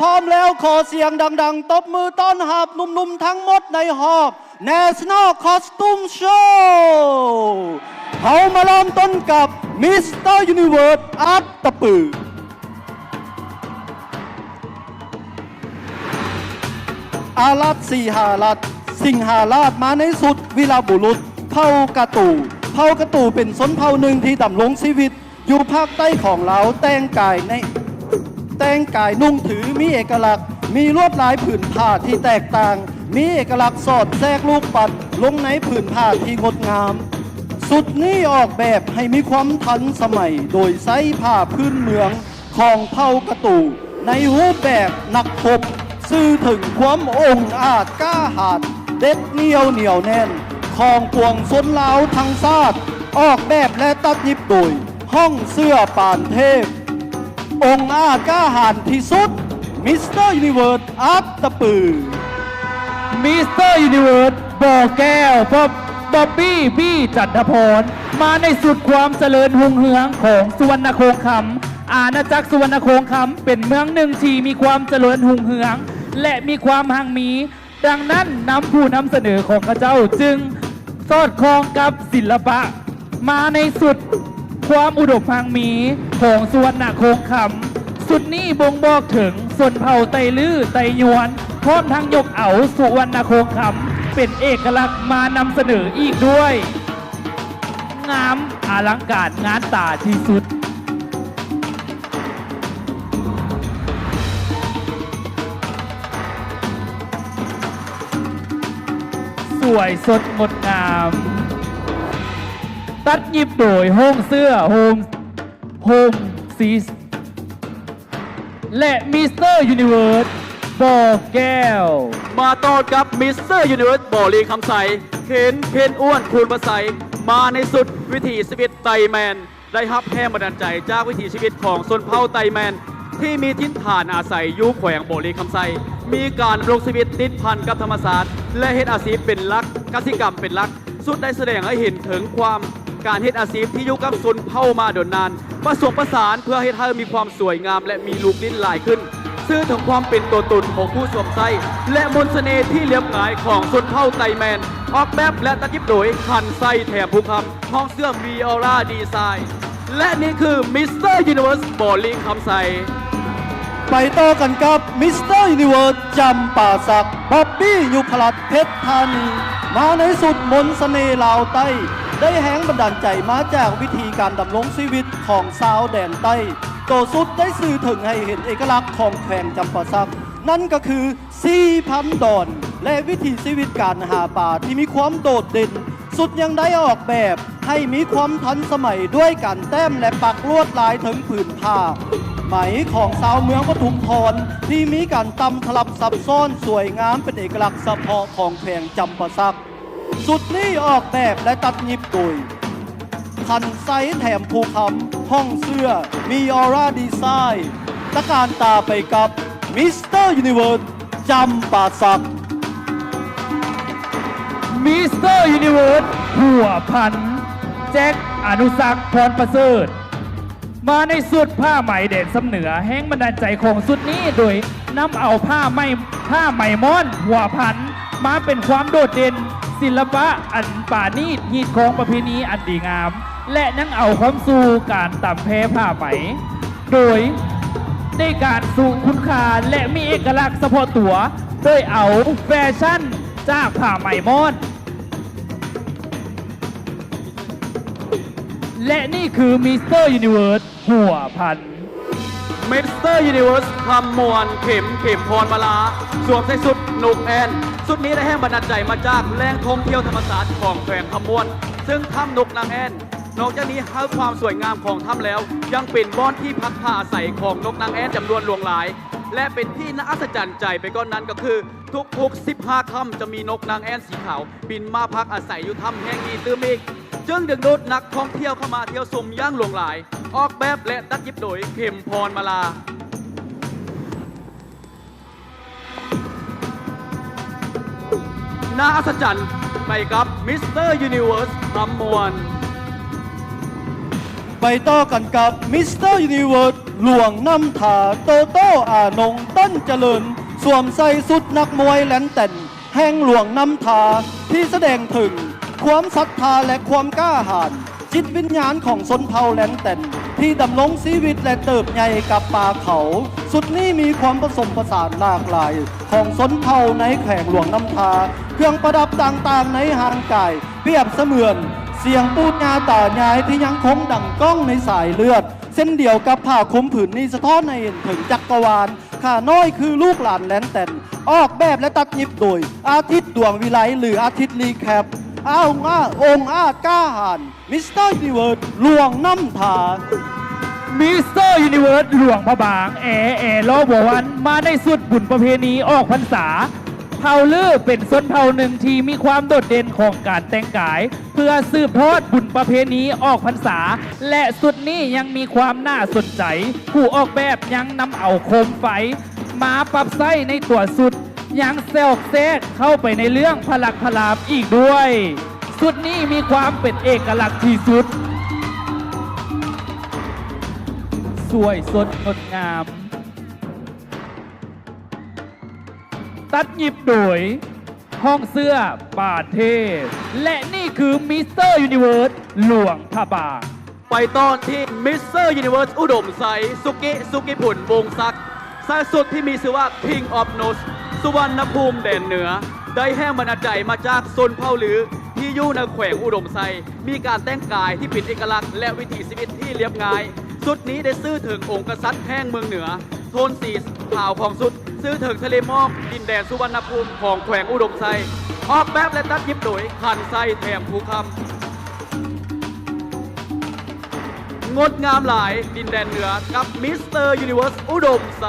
ພ້ອມແລ້ວ ຂໍສຽງດັງໆ ຕົບມືຕ້ອນຮັບໜຸ່ມໆ ທັງໝົດໃນຮອບ National Costume Show. ເຮົາມາເລີ່ມຕົ້ນກັບ Mister Universe ອັດຕະປື. ອາລັດ ສີຫາລັດ ສິງຫາລາດ ມາໃນຊຸດວິລະບຸລຸດ ເຜົ່າກະຕູ. ເຜົ່າກະຕູເປັນຊົນເຜົ່າໜຶ່ງທີ່ດຳລົງຊີວິດຢູ່ພາກໃຕ້ຂອງລາວ, ແຕ່ງກາຍໃນ ແຕ່ງກາຍນຸ່ງຖືມີເອກະລັກ, ມີລວດລາຍຜືນຜ້າທີ່ແຕກຕ່າງ, ມີເອກະລັກສອດແຊກລູກປັດລົງໃນຜືນຜ້າທີ່ງົດງາມ. ຊຸດນີ້ອອກແບບໃຫ້ມີຄວາມທັນສະໄໝໂດຍໃຊ້ຜ້າພື້ນເມືອງ ຂອງເຜົ່າກະຕູໃນຮູບແບບນັກຮົບ, ສື່ເຖິງຄວາມອົງອາດກ້າຫານ, ເດັດໜຽວໜຽວແໜ້ນຂອງປວງຊົນລາວທັງຊາດ, ອອກແບບ ແລະ ຕັດຫຍິບໂດຍ ຫ້ອງເສື້ອ ປານເທບ. ອົງອາດກ້າຫານທີ່ສຸດ Mister Universe ອັດຕະປື. Mister Universe ບໍ່ແກ້ວ ບອບ ບອບບີ້ ບີ ຈັນທະພອນ ມາໃນຊຸດຄວາມຈະເລີນຮຸ່ງເຮືອງຂອງສຸວັນນະຄົງຄຳ. ອານາຈັກສຸວັນນະຄົງຄຳເປັນເມືອງໜຶ່ງທີ່ມີຄວາມຈະເລີນຮຸ່ງເຮືອງ ແລະ ມີຄວາມຮັ່ງມີ, ດັ່ງນັ້ນ ນຳຜູ້ນຳສະເໜີຂອງເຂົາເຈົ້າຈຶ່ງສອດຄ່ອງກັບສິລະປະ ມາໃນຊຸດຄວາມອຸດົມຮັ່ງມີຂອງສຸວັນນະຄົງຄຳ. ຊຸດນີ້ບົ່ງບອກເຖິງຊົນເຜົ່າໄຕລື້ ໄຕຍວນ ພ້ອມທັງຍົກເອົາສຸວັນນະຄົງຄຳເປັນເອກະລັກມານຳສະເໜີອີກດ້ວຍ. ງາມອະລັງການງານຕາທີ່ສຸດ. ສວຍສົດງົດງາມ. ຕັດຫຍິບໂດຍ ໂຮງເສື້ອ ໂຮມ ໂຮມຊີສ ແລະ Mister Universe ບໍ່ແກ້ວ. ມາຕໍ່ກັບ Mister Universe ບໍ່ລີຄຳໄຊ ເຂັນ ເຂັນອ້ວນ ຄູນພະໄຊ ມາໃນຊຸດວິຖີຊີວິດໄຕແມນ. ໄດ້ຮັບແຮງບັນດານໃຈຈາກວິຖີຊີວິດຂອງຊົນເຜົ່າໄຕແມນ ທີ່ມີຖິ່ນຖານອາໄສຢູ່ແຂວງບໍລິຄຳໄຊ, ມີການດຳລົງຊີວິດຕິດພັນກັບທຳມະຊາດ ແລະ ເຮັດອາຊີບເປັນຫຼັກ, ກະສິກຳເປັນຫຼັກ. ຊຸດໄດ້ສະແດງໃຫ້ເຫັນເຖິງຄວາມການເຮັດອາຊີບທີ່ຢູ່ກັບຊົນເຜົ່າມາດົນນານ, ປະສົມປະສານເພື່ອເຮັດໃຫ້ມີຄວາມສວຍງາມ ແລະ ມີລູກຫຼິ້ນຫຼາຍຂຶ້ນ, ສື່ເຖິງຄວາມເປັນຕົວຕົນຂອງຜູ້ສວມໃຊ້ ແລະ ມົນສະເໜ່ທີ່ລຽບງ່າຍຂອງຊົນເຜົ່າໄຕແມນ. ອອກແບບ ແລະ ຕັດຫຍິບໂດຍ ຄັນໄຊ ແຖມພູຄຳ. ຫ້ອງເສື້ອ ມີອອຣາດີໄຊ ແລະ ນີ້ຄື Mister Universe ບໍລິຄຳໄຊ. ໄປຕໍ່ກັນກັບ Mister Universe ຈຳປາສັກ ບອບບີ້ ຍຸພະລັດ ເພັດທານີ ມາໃນຊຸດມົນສະເໜ່ລາວໃຕ້, ໄດ້ແຮງບັນດານໃຈມາຈາກວິທີການດຳລົງຊີວິດຂອງຊາວແດນໃຕ້. ໂຕຊຸດໄດ້ສື່ເຖິງໃຫ້ເຫັນເອກະລັກຂອງແຂວງຈຳປາສັກ, ນັ້ນກໍຄື ສີ່ພັນດອນ ແລະ ວິຖີຊີວິດການຫາປາທີ່ມີຄວາມໂດດເດັ່ນ. ຊຸດຍັງໄດ້ອອກແບບໃຫ້ມີຄວາມທັນສະໄໝດ້ວຍການແຕ້ມ ແລະ ປັກລວດລາຍເທິງຜືນຜ້າໄໝຂອງຊາວເມືອງປະທຸມພອນ ທີ່ມີການຕ່ຳສະຫຼັບຊັບຊ້ອນສວຍງາມເປັນເອກະລັກສະເພາະຂອງແຂວງຈຳປາສັກ. ຊຸດນີ້ອອກແບບ ແລະ ຕັດຫຍິບໂດຍ ຄັນໄຊ ແຖມພູຄຳ, ຫ້ອງເສື້ອ ມີອອຣາດີໄຊ. ຕະການຕາໄປກັບ Mister Universe ຈຳປາສັກ. Mister Universe ພົວພັນ ແຈັກ ອະນຸສັກ ພອນປະເສີດ. ມາໃນຊຸດຜ້າໄໝແດນຊຳເໜືອ, ແຮງບັນດານໃຈຂອງຊຸດນີ້ໂດຍນຳເອົາຜ້າໄໝ ຜ້າໄໝມ້ອນຫົວພັນມາເປັນຄວາມໂດດເດັ່ນ, ສິລະປະອັນປານີດ, ຮີດຄອງປະເພນີອັນດີງາມ ແລະ ຍັງເອົາຄວາມສູ່ການຕຳແພຜ້າໄໝ ໂດຍໃນການສູ່ຄຸນຄ່າ ແລະ ມີເອກະລັກສະເພາະຕົວ ໂດຍເອົາແຟຊັ່ນຈາກຜ້າໄໝມ້ອນ. ແລະ ນີ້ຄື Mister Universe ຫົວພັນ. Mister Universe ຄຳມ່ວນ ເຂັມ ເຂັມພອນມາລາ ສວມໃສ່ຊຸດນົກແອ່ນ. ຊຸດນີ້ໄດ້ແຮງບັນດານໃຈມາຈາກແຫຼ່ງທ່ອງທ່ຽວທຳມະຊາດຂອງແຂວງຄຳມ່ວນ, ເຊິ່ງຖ້ຳນົກນາງແອ່ນ ນອກຈາກນີ້ໃຫ້ຄວາມສວຍງາມຂອງຖ້ຳແລ້ວ ຍັງເປັນບ່ອນທີ່ພັກພາອາໄສຂອງນົກນາງແອ່ນຈຳນວນຫຼວງຫຼາຍ ແລະ ເປັນທີ່ໜ້າອັດສະຈັນໃຈໄປກວ່ານັ້ນກໍຄື ທຸກໆສິບຫ້າຄ່ຳຈະມີນົກນາງແອ່ນສີຂາວ ບິນມາພັກອາໄສຢູ່ຖ້ຳແຫ່ງນີ້ຕື່ມອີກ, ຈຶ່ງດຶງດູດນັກທ່ອງທ່ຽວເຂົ້າມາທ່ຽວຊົມຢ່າງຫຼວງຫຼາຍ. ອອກແບບ ແລະ ຕັດຫຍິບໂດຍ ເຂັມພອນມາລາ. ໜ້າອັດສະຈັນ ໄປກັບ Mister Universe ຄຳມ່ວນ. ໄປຕໍ່ກັນກັບ Mister Universe ຫຼວງນ້ຳທາ ໂຕໂຕ້ ອານົງ ເຕີ້ນຈະເລີນ ສວມໃສ່ຊຸດນັກມວຍແລນແຕນແຫ່ງຫຼວງນ້ຳທາ ທີ່ສະແດງເຖິງຄວາມສັດທາ ແລະ ຄວາມກ້າຫານ ຈິດວິນຍານຂອງຊົນເຜົ່າແລນແຕນ ທີ່ດຳລົງຊີວິດ ແລະ ເຕີບໃຫຍ່ກັບປ່າເຂົາ. ຊຸດນີ້ມີຄວາມປະສົມປະສານຫຼາກຫຼາຍຂອງຊົນເຜົ່າໃນແຂວງຫຼວງນ້ຳທາ, ເຄື່ອງປະດັບຕ່າງໆໃນຮ່າງກາຍ ປຽບສະເໝືອນສຽງປູ່ຍ່າຕາຍາຍທີ່ຍັງຄົງດັງກ້ອງໃນສາຍເລືອດ, ເຊັ່ນດຽວກັບຜ້າຄຸມຜືນນີ້ສະທ້ອນໃຫ້ເຫັນເຖິງຈັກກະວານ. ຂ້ານ້ອຍຄືລູກຫຼານແລນແຕນ, ອອກແບບ ແລະ ຕັດຫຍິບໂດຍ ອາທິດ ດວງວິໄລ ຫຼື ອາທິດ ຣີແຄັບ. ອ້າວ ອົງອາດ ອົງອາດກ້າຫານ ມິສເຕີ ຢູນິເວີດ ຫຼວງນ້ຳທາ. ມິສເຕີ ຢູນິເວີດ ຫຼວງພະບາງ ແອ ແອ ລໍບໍ່ວັນ ມາໃນຊຸດບຸນປະເພນີອອກພັນສາ ເຜົ່າລືເປັນຊົນເຜົ່າໜຶ່ງທີ່ມີຄວາມໂດດເດັ່ນຂອງການແຕ່ງກາຍ ເພື່ອສືບທອດບຸນປະເພນີອອກພັນສາ ແລະ ຊຸດນີ້ຍັງມີຄວາມໜ້າສົນໃຈ ຜູ້ອອກແບບຍັງນຳເອົາໂຄມໄຟມາປັບໃຊ້ໃນຕົວຊຸດ ຍັງຊອກແຊກເຂົ້າໄປໃນເລື່ອງພະລັກພະລາມອີກດ້ວຍ. ຊຸດນີ້ມີຄວາມເປັນເອກະລັກທີ່ສຸດ ສວຍສົດງົດງາມ. ຕັດຫຍິບໂດຍ ຫ້ອງເສື້ອ ປານເທບ ແລະ ນີ້ຄື ມິສເຕີ ຢູນິເວີດ ຫຼວງພະບາງ. ໄປຕໍ່ທີ່ ມິສເຕີ ຢູນິເວີດ ອຸດົມໄຊ ສຸກິ ສຸກິພົນ ວົງສັກ ໃສ່ຊຸດທີ່ມີຊື່ວ່າ ຄິງອອບໂນສ ສຸວັນນະພູມ ແດນເໜືອ ໄດ້ແຮງບັນດານໃຈມາຈາກຊົນເຜົ່າລືທີ່ຢູ່ໃນແຂວງອຸດົມໄຊ ມີການແຕ່ງກາຍທີ່ເປັນເອກະລັກ ແລະ ວິຖີຊີວິດທີ່ລຽບງ່າຍ. ຊຸດນີ້ໄດ້ສື່ເຖິງອົງກະສັດແຫ່ງເມືອງເໜືອ. ໂທນສີຂາວຂອງຊຸດສື່ເຖິງທະເລໝອກ ດິນແດນສຸວັນນະພູມຂອງແຂວງອຸດົມໄຊ. ອອກແບບ ແລະ ຕັດຫຍິບໂດຍ ຂັນໄຊ ແຖມພູຄຳ. ງົດງາມຫຼາຍ ດິນແດນເໜືອ ກັບ ມິສເຕີ ຢູນິເວີດ ອຸດົມໄຊ.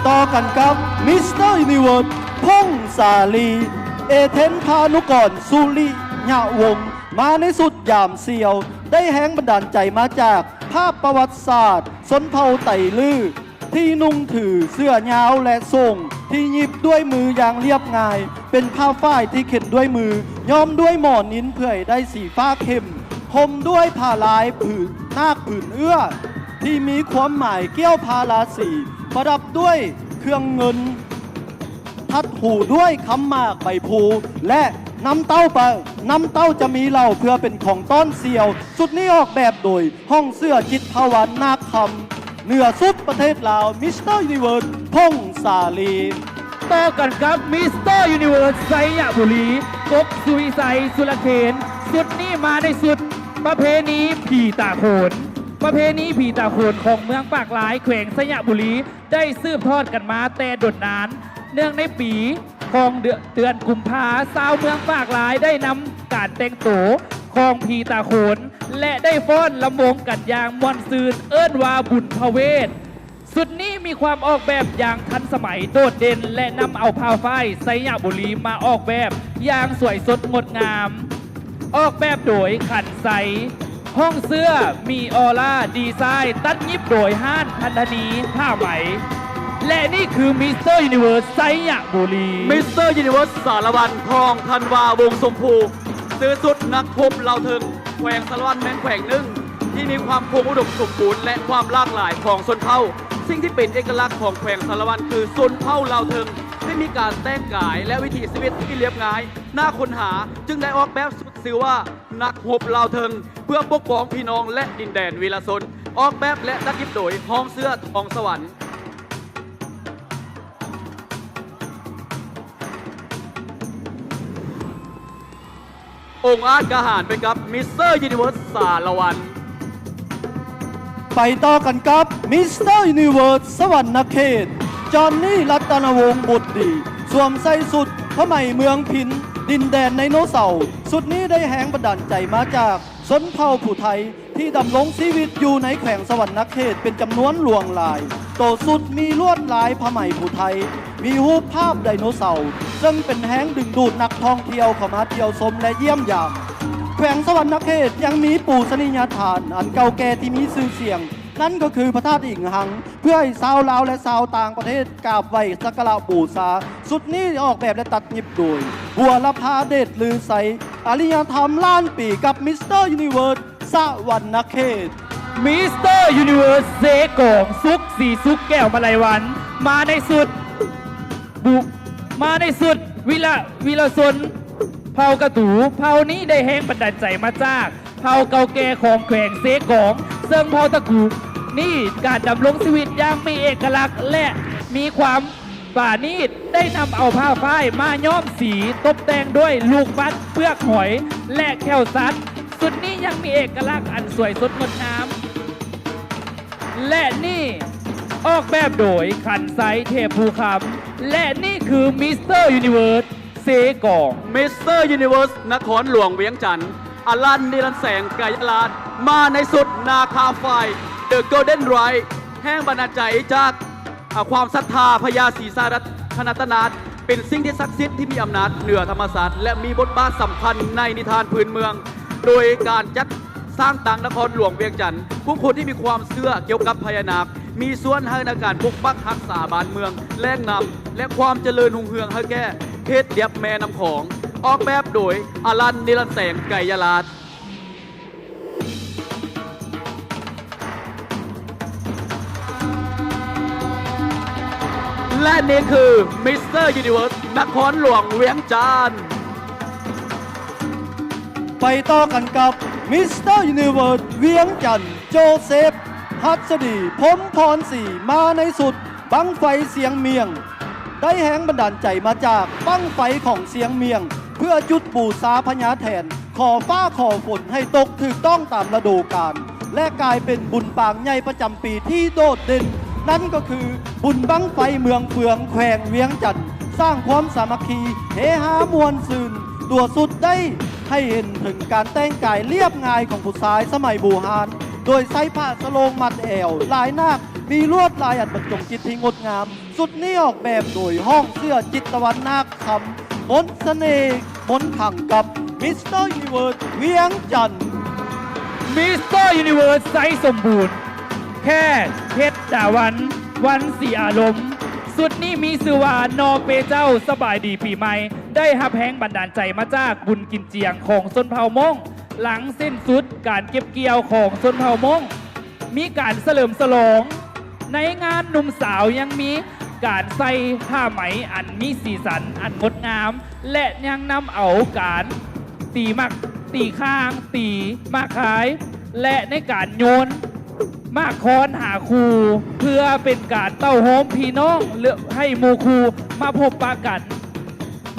ຕໍ່ກັນກັບ ມິສເຕີ ຢູນິເວີດ ພົງສາລີ ເອເທນ ພານຸກອນ ສຸລິຍະວົງ ມາໃນຊຸດຢາມສ່ຽວ ໄດ້ແຮງບັນດານໃຈມາຈາກພາບປະຫວັດສາດຊົນເຜົ່າໄຕລື ທີ່ນຸ່ງຖືເສື້ອຍາວ ແລະ ໂສ້ງທີ່ຫຍິບດ້ວຍມືຢ່າງລຽບງ່າຍ, ເປັນຜ້າຝ້າຍທີ່ເຂັນດ້ວຍມື, ຍ້ອມດ້ວຍໝໍ້ນິນເຜື່ອຍໄດ້ສີຟ້າເຂັ້ມ, ຫົ່ມດ້ວຍຜ້າລາຍຜືນນາກຜືນເອື້ອ ທີ່ມີຄວາມໝາຍກ່ຽວພາລາສີ, ປະດັບດ້ວຍເຄື່ອງເງິນ, ທັດຫູດ້ວຍຄຳໝາກໃບພູ ແລະ ນ້ຳເຕົ້າປະ, ນ້ຳເຕົ້າຈະມີເຫຼົ້າເພື່ອເປັນຂອງຕ້ອນສ່ຽວ. ຊຸດນີ້ອອກແບບໂດຍ ຫ້ອງເສື້ອ ຈິດພະວັນ ນາກຄຳ ເໜືອສຸດປະເທດລາວ ມິສເຕີ ຢູນິເວີດ ພົງສາລີ. ຕໍ່ກັນກັບ ມິສເຕີ ຢູນິເວີດ ໄຊຍະບູລີ ກົກ ສຸວິໄຊ ສຸລະເຄນ. ຊຸດນີ້ມາໃນຊຸດປະເພນີຜີຕາໂຂນ. ປະເພນີຜີຕາໂຂນຂອງເມືອງປາກລາຍ ແຂວງໄຊຍະບູລີ ໄດ້ສືບທອດກັນມາແຕ່ດົນນານ. ເນື່ອງໃນປີຂອງເດືອນ ເດືອນກຸມພາ ຊາວເມືອງປາກລາຍໄດ້ນຳການແຕ່ງໂຕຂອງຜີຕາໂຂນ ແລະ ໄດ້ຟ້ອນລຳວົງກັນຢ່າງມ່ວນຊື່ນ ເອີ້ນວ່າບຸນພະເວດ. ຊຸດນີ້ມີຄວາມອອກແບບຢ່າງທັນສະໄໝ, ໂດດເດັ່ນ ແລະ ນຳເອົາຜ້າຝ້າຍໄຊຍະບູລີມາອອກແບບຢ່າງສວຍສົດງົດງາມ. ອອກແບບໂດຍ ຂັນໄຊ. ຫ້ອງເສື້ອ ມີອໍລາ ດີໄຊ ຕັດຫຍິບໂດຍ ຮ້ານພັນທະນີ ຜ້າໄໝ. ແລະ ນີ້ຄື ມິສເຕີ ຢູນິເວີດ ໄຊຍະບູລີ. ມິສເຕີ ຢູນິເວີດ ສາລະວັນ ທອງທັນວາ ວົງຊົມພູ. ຊື່ຊຸດນັກຮົບລາວເທິງ. ແຂວງສາລະວັນແມ່ນແຂວງໜຶ່ງທີ່ມີຄວາມຄົງອຸດົມສົມບູນ ແລະ ຄວາມຫຼາກຫຼາຍຂອງຊົນເຜົ່າ. ສິ່ງທີ່ເປັນເອກະລັກຂອງແຂວງສາລະວັນຄືຊົນເຜົ່າລາວເທິງທີ່ມີການແຕ່ງກາຍ ແລະ ວິຖີຊີວິດທີ່ລຽບງ່າຍ, ໜ້າຄົ້ນຫາ, ຈຶ່ງໄດ້ອອກແບບຊຸດຊື່ວ່າ ນັກຮົບລາວເທິງ ເພື່ອປົກປ້ອງພີ່ນ້ອງ ແລະ ດິນແດນວິລະຊົນ. ອອກແບບ ແລະ ຕັດຫຍິບໂດຍ ຫ້ອງເສື້ອ ທອງສະຫວັນ. ອົງອາດກະຫານໄປກັບ ມິສເຕີ ຢູນິເວີດ ສາລະວັນ. ໄປຕໍ່ກັນກັບ ມິສເຕີ ຢູນິເວີດ ສະຫວັນນະເຂດ ຈອນນີ ລັດຕະນະວົງ ບຸດດີ ສວມໃສ່ຊຸດຜ້າໄໝເມືອງພິນ ດິນແດນໄດໂນເສົາ. ຊຸດນີ້ໄດ້ແຮງບັນດານໃຈມາຈາກຊົນເຜົ່າຜູ້ໄທ ທີ່ດຳລົງຊີວິດຢູ່ໃນແຂວງສະຫວັນນະເຂດເປັນຈຳນວນຫຼວງຫຼາຍ. ໂຕຊຸດມີລວດລາຍຜ້າໄໝຜູ້ໄທ, ມີຮູບພາບໄດໂນເສົາ, ເຊິ່ງເປັນແຮງດຶງດູດນັກທ່ອງທ່ຽວເຂົ້າມາທ່ຽວຊົມ ແລະ ຢ້ຽມຢາມ. ແຂວງສະຫວັນນະເຂດຍັງມີປູຊະນີຍະຖານອັນເກົ່າແກ່ທີ່ມີຊື່ສຽງ, ນັ້ນກໍຄືພະທາດອີງຮັງ, ເພື່ອໃຫ້ຊາວລາວ ແລະ ຊາວຕ່າງປະເທດກາບໄຫວ້ສັກກາລະບູຊາ. ຊຸດນີ້ອອກແບບ ແລະ ຕັດຫຍິບໂດຍ ບົວລະພາເດດລືໄຊ. ອາລິຍະທຳລ້ານປີກັບ ມິສເຕີ ຢູນິເວີດ ສະຫວັນນະເຂດ. ມິສເຕີຢູນິເວີສເຊກອງ ສຸກ ສີສຸກແກ້ວມະໄລວັນ ມາໃນຊຸດບຸ ມາໃນຊຸດວິລະ ວິລະຊົນເຜົ່າກະຕູ. ເຜົ່ານີ້ໄດ້ແຮງບັນດານໃຈມາຈາກເຜົ່າເກົ່າແກ່ຂອງແຂວງເຊກອງ, ເຊິ່ງເຜົ່າຕະກູ່ນີ້ການດຳລົງຊີວິດຢ່າງມີເອກະລັກ ແລະ ມີຄວາມ ປານີດ ໄດ້ນຳເອົາຜ້າຝ້າຍມາຍ້ອມສີ ຕົບແຕ່ງດ້ວຍລູກປັດ, ເປືອກຫອຍ ແລະ ແຂ້ວສັດ. ຊຸດນີ້ຍັງມີເອກະລັກອັນສວຍສົດງົດງາມ ແລະ ນີ້ອອກແບບໂດຍ ຂັນໄຊ ເທບພູຄຳ ແລະ ນີ້ຄືມິສເຕີຢູນິເວີສເຊກອງ. ມິສເຕີຢູນິເວີສນະຄອນຫຼວງວຽງຈັນ ອາລັນ ນິລັນແສງ ໄກຍະລາດ ມາໃນຊຸດນາຄາຝ້າຍ The Golden Rite ແຮງບັນດານໃຈຈາກ ອາ ຄວາມສັດທາພະຍາສີສາລັດທະນະຕະນາດ ເປັນສິ່ງທີ່ສັກສິດທີ່ມີອຳນາດເໜືອທຳມະຊາດ ແລະ ມີບົດບາດສຳຄັນໃນນິທານພື້ນເມືອງ ໂດຍການຈັດສ້າງຕັ້ງນະຄອນຫຼວງວຽງຈັນ. ຜູ້ຄົນທີ່ມີຄວາມເຊື່ອກ່ຽວກັບພະຍານາກ ມີສ່ວນໃຫ້ໃນການປົກປັກຮັກສາບ້ານເມືອງ, ແຫຼ່ງນ້ຳ ແລະ ຄວາມຈະເລີນຮຸ່ງເຮືອງໃຫ້ແກ່ເຂດລຽບແມ່ນ້ຳຂອງ. ອອກແບບໂດຍ ອາລັນ ນິລັນແສງ ໄກຍະລາດ. ແລະ ນີ້ຄືມິສເຕີຢູນິເວີສນະຄອນຫຼວງວຽງຈັນ. ໄປຕໍ່ກັນກັບມິສເຕີຢູນິເວີສວຽງຈັນ ໂຈເຊບ ຫັດສະດີ ພົມພອນສີ ມາໃນຊຸດ ບັ້ງໄຟຊຽງມຽງ ໄດ້ແຮງບັນດານໃຈມາຈາກບັ້ງໄຟຂອງຊຽງມຽງ ເພື່ອຈຸດບູຊາພະຍາແຖນ ຂໍຟ້າຂໍຝົນໃຫ້ຕົກຖືກຕ້ອງຕາມລະດູການ ແລະ ກາຍເປັນບຸນປາງໃຫຍ່ປະຈຳປີທີ່ໂດດເດັ່ນ, ນັ້ນກໍຄືບຸນບັ້ງໄຟເມືອງເຟືອງ ແຂວງວຽງຈັນ, ສ້າງຄວາມສາມັກຄີ ເຮຮາມ່ວນຊື່ນ. ຕົວຊຸດໄດ້ໃຫ້ເຫັນເຖິງການແຕ່ງກາຍລຽບງ່າຍຂອງຜູ້ຊາຍສະໄໝບູຮານ ໂດຍໃຊ້ຜ້າສະໂລງມັດແອວ ລາຍນາກ ມີລວດລາຍອັນບັນຈົງຈິດທີ່ງົດງາມ. ຊຸດນີ້ອອກແບບໂດຍຫ້ອງເສື້ອ ຈິດຕະວັນ ນາກຄຳ ມົນສະເໜ່ ມົນຂັງ ກັບມິສເຕີຢູນິເວີສວຽງຈັນ. ມິສເຕີຢູນິເວີສໄຊສົມບູນ ແຄດ ເພັດດາວັນ ວັນສີອາລົມ. ຊຸດນີ້ມີຊື່ວ່າ ໜໍ່ເປເຈົ້າສະບາຍດີປີໃໝ່ ໄດ້ຮັບແຮງບັນດານໃຈມາຈາກບຸນກິນຈຽງຂອງຊົນເຜົ່າມົ້ງ. ຫຼັງສິ້ນສຸດການເກັບກ່ຽວຂອງຊົນເຜົ່າມົ້ງ ມີການສະເຫຼີມສະຫຼອງ. ໃນງານໜຸ່ມສາວຍັງມີການໃສ່ຜ້າໄໝອັນມີສີສັນອັນງົດງາມ ແລະ ຍັງນຳເອົາການຕີໝາກ ຕີຂ່າງ ຕີໝາກຄາຍ ແລະ ໃນການໂຍນໝາກຄອນຫາຄູ່ ເພື່ອເປັນການເຕົ້າໂຮມພີ່ນ້ອງ ໃຫ້ໝູ່ຄູ່ມາພົບປະກັນ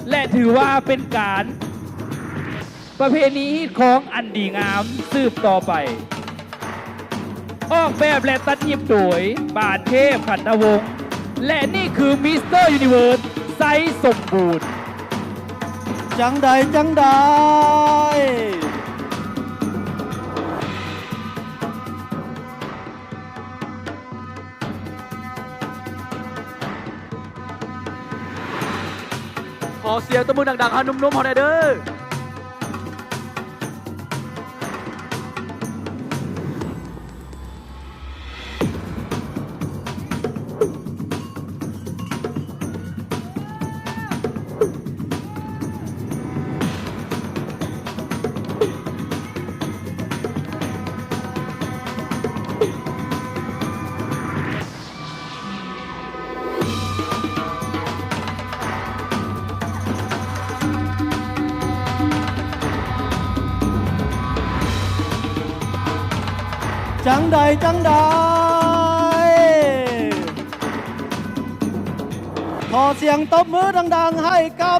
ແລະ ຖືວ່າເປັນການ ປະເພນີຮີດຄອງອັນດີງາມສືບຕໍ່ໄປ. ອອກແບບ ແລະ ຕັດຫຍິບໂດຍ ປານເທບ ຂັນທະວົງ ແລະ ນີ້ຄືມິສເຕີຢູນິເວີສໄຊສົມບູນ. ຈັ່ງໃດ ຈັ່ງໃດ. ຂໍສຽງຕົບມືດັງໆໃຫ້ໜຸ່ມໆເຮົາແດ່ເດີ້. ຈັ່ງໃດ ຈັ່ງໃດ. ຂໍສຽງຕົບມືດັງໆໃຫ້ກັບ